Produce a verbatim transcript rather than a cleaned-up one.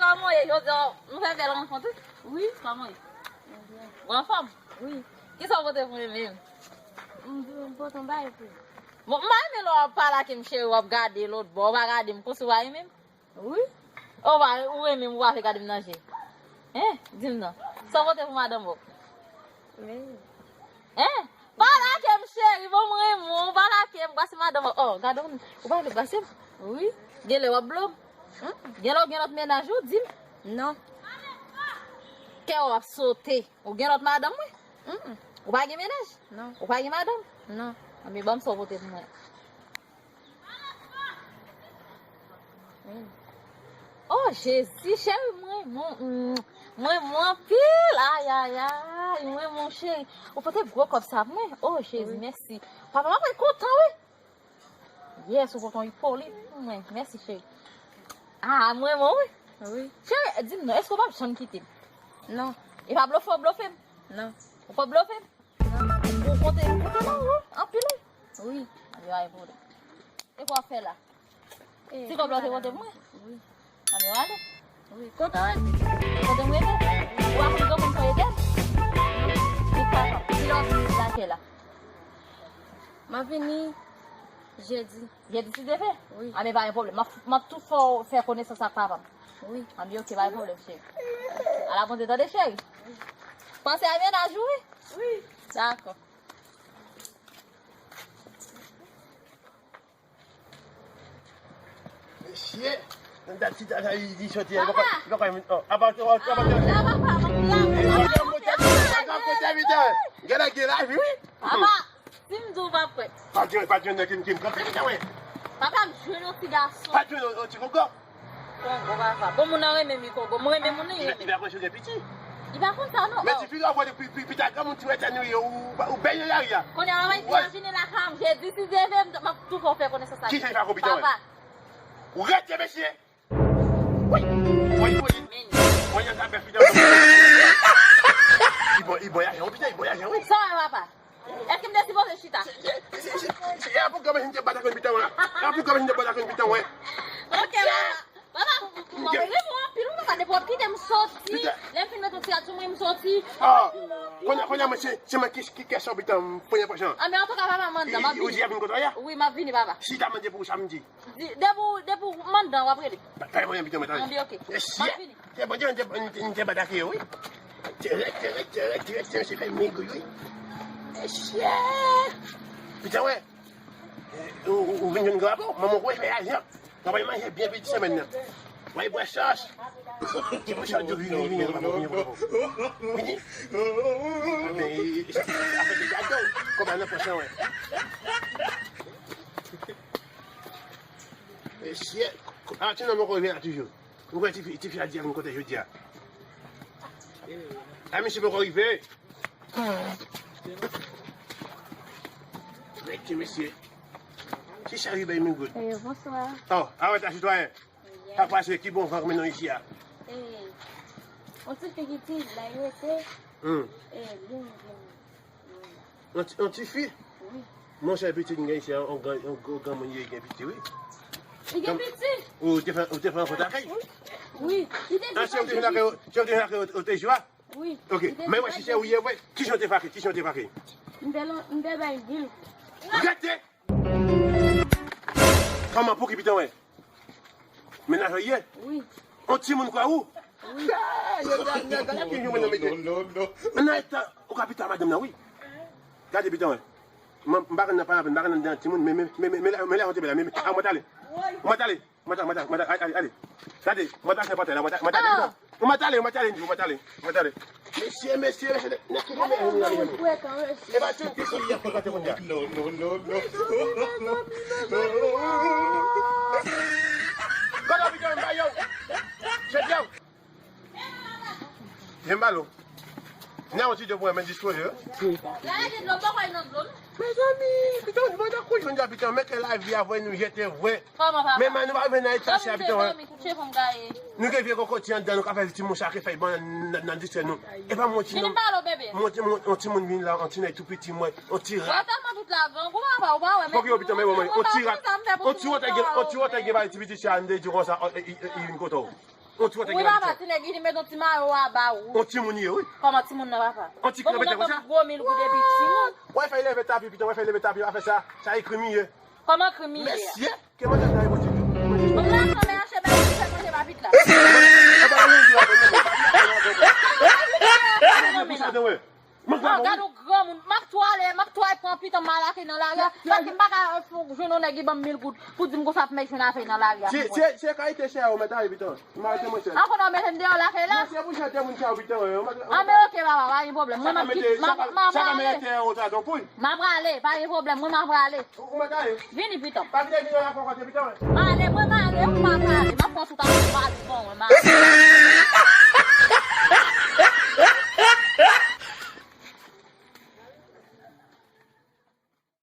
Kòman w ye jodi a? Nou fè bèl rankont, wi. Wi, kòman w ye? Ou anfòm? Wi. Kisa w pote pou mwen menm? M, m pote yon bagay pou ou. Bon, m pa renmen lè w ap pale ak m, cheri, w ap gade lòt bò, w pa gade m konsi w pa renmen m. Wi. Ou pa, ou renmen m, ou pa vle gade m nan je. Hein? Di m non. Sa w pote pou madanm ou? Men. Hein? Pa lage m, cheri, bon, m renmen w, pa lage m, brase madanm ou. Oh, gade w, ou pa vle brase m? Wi. Genlè w ap blo m? Hum? Genlè w gen lòt mennaj ou, di m? Non. Kè w ap sote. Ou gen lòt madanm, wi? Hum. Ou pa gen mennaj? Non. Ou pa gen madanm? Non. Anben, ban m sa w pote pou mwen. Oh, Jezi, cheri, mwen, mwen, mm, mwen, mwen anpil. Ay, ay, ay, mwen, mon cheri. Ou pote gwo kòb sa pou mwen. Oh, Jezi, mèsi. Papa, m ap kontan, wi. Yes, ou pote yon Ipolit pou mwen. Mèsi, cheri. Ah, mwen, mwen, wi. Wi. Cheri, di m non, èske w p ap janm kite m? Non. E pa blofe w blofe m? Non. Ou p ap blofe m? Ou konte, ou konte nan ou, anpil, wi. Wi. Anben, pa gen pwoblèm. E kwa w ap fè la? Ti kòb la w te pote pou mwen? Wi. Anben, w ale. Wi, kote w rete? Kote m rete? Ou pa konn kote m rete? Li pa konn. Kilè w ap vini lakay la? M ap vini jedi. Jedi, si Dye vle? Wi. Anben, pa gen pwoblèm. M ap, m ap tou fè w fè konesans ak papa m. Wi. Anben, oke, pa gen pwoblèm, cheri. Ala bondye, tande, cheri. Panse a mennaj ou, wi. Wi. Dakò. Mesye, nan dat ti tata li, li soti, li poko, li poko, oh, apa, apa, apa, apa, gade, gen lavi, wi. Papa, si m di w pa kwè. Pa jwenn, pa jwenn nèg ki, ki m kanpe, wi. Papa, m jwenn yon ti gason. Pa jwenn yon, yon ti kongo. Kongo, papa. Bon, moun nan renmen m wi, Kongo. Mwen renmen moun li renmen. Li pa konn si w gen piti. Li pa konn sa, non. Men ti fi la, ou wè, pi, pi, pita granmoun ti wè tèt nou yo, ou, ou benyen lari a. Kounye a, papa, imajine lakay m, jedi, si Dye vle, m, m ap tou fè w fè konesans ak li. Kisa li fè ak ou, pita, wè? Papa. Ou rete, mesye. Woy! Woy, woy! Woy, yon sa bèf, pita. Li bon, li bon lajan, pita, li bon lajan, wi. Sa w wè, papa? Èske m te sipoze chita? Se, se, se, se, se, e a pou granmèt m te bat ak yon pita, wè. E a pou granmèt m te bat ak yon pita, wè. Ok, papa. Papa, mwen renmen w anpil, wi, papa, depi w ap kite m soti. Lè m fin met yon ti rad sou mwen, m soti. Ah, kounye a, kounye a, mwen, se, se mwen ki, ki kè sa w pita, m pran yon pòch lan. Ah, men antouka, papa, m anndan, m ap vini. Ou di a vin kote w ye a? Wi, m ap vini, papa. Si ta mande pou ou, sa m di. Di, depi w, depi w anndan, w ap rele. Pa, pa, pa, pita, mwen, tande. Anben, ok. M ap vini. Se bon, te, te, te, te bat ak yo, wi. Tèrè, tèrè, tèrè, tèrè, tèrè, se fè migri, wi. Mesye! Pita, wè. Ou, ou, ou vin jwenn granpapa w, manman w fè lajan. Granpapa w manje byen piti semèn nan. Wè, bwè sòs. Ki pou sòs di vini, vini, granpapa, vini, granpapa. Vini. Men, afè de gado, kòb la nan pòch lan, wè. Mesye, a, ti nonm poko rive la toujou. Ou wè tifi, tifi a di a vin kote jodi a. A, misye poko rive. Rete, mesye. Kisa rive, mi goud? Eh, bonswa. Oh, a wè ta sitwayen. Sa k pase, ki bon van k mennen w isi a? Eh, yon ti fi ki ti la rete. Hmm. Eh, byen, byen. Yon ti, yon tifi? Wi. Monchè, pitit m gen isi a, yon gran, yon gwo granmoun li ye, gen piti, wi. Li gen piti? Ou te fè, ou te fè rankont ak li? Wi. Wi. Li te di. Ah, se ou te vin lakay, se ou te vin lakay, ou te jwe a? Wi. Ok. Men wè si se ou ye vre. Kijan ou te fake? Kijan ou te fake? M te lan, m te bay bil. Rete! Kòman, pouki pita, wè? Mennaj ou ye? Wi. On timoun kwa ou? Wi. Ah, yo, gade, gade, gade, gade, gade, gade, gade. Non, non, non. Nan eta, ou ka pita madanm nan, wi. Gade, pita, wè. M, m pa konn nan pa, m pa konn nan timoun, men, men, men, men, men la, men la, yon ti bèl la, men, men, ah, mwen t ale. Mwen t ale. Mwen t ale, mwen t ale, mwen t ale, ale, ale. Gade, mwen t ale, mwen t ale, mwen t ale, mwen t ale, mwen t ale, mwen t ale. Mesye, mesye, mesye, nèg ki konn yon frekan, mesye. E pa ti yon ti fi y ap frekante kounye a. Non, non, non, non. Kote w pito m ba yo? Jodi a. Jen balo. Nan yon ti de pou mwen dispoze. Gade dlo, poko nan dlo, non? Mezanmi, pito, mwen ta kou jwenn pito, men ke lavi a vre nou jete vre. Kòman, papa? Men, men nou pa vin nan eta sa, pito, hein. Kouche pou m gaye. Nou gen vye kokoti anndan, nou ka fè ti mouch ak fèy ban nan, nan, nan distrè nou. E pa mwen ti nonm. Vini pale w, bebe. Mwen ti, mwen, mwen ti moun vin la, yon ti nèg tou piti, mwen, yon ti rat. Ou tèlman tout la, grangou, papa, ou pa wè, men. Fòk yo pito, men, mwen, yon ti rat. Yon ti wòtè gen, yon ti wòtè gen ba ti piti sa, m te di konsa, oh, e, e, e, e, vin kote w. On ti wotè ki Wi, la papa, ti nèg li met yon ti mayo aba ou. On timoun ye, wi. Kòman timoun nan, papa? On ti Bon, moun krevete nan konsa. Ban m gwo mil goud epi timoun. Wè fè leve tapi, pita, wè fè leve tapi, afè sa, sa ekri m ye. Kòman krim li ye? Mesye, ke manje sa e manje. Bon, la, kòman achte bagay pou fè manje pa vit la? E pa yon di la, Kòman krim li ye? Mwen Oh, gad ou granmoun, m ap twale, m ap twale pran pitan m al achte nan lari a. Paske m pa ka jwenn yon nèg ki ban m mil goud pou di m konsa pou m jwenn afè nan lari a. Se se se kalite chè yo mèt ale pita. M arete mwen sèl. Ankò nan mete m deyò lakay la. Se pou chante moun sa pita. Ah, men ok, papa, pa gen pwoblèm. Mwen, m ap kit, m ap m ap Sa ka prale. mete yon ta ton pouy. M ap prale, pa gen pwoblèm. Mwen, m ap prale. Ou mèt ale. Vini, pitan. Pa kite vin la fò kote pita. M ale, mwen, m ale, mwen, m ap prale. M ap pran sou ta, m ap prale. Bon, mwen, m ale.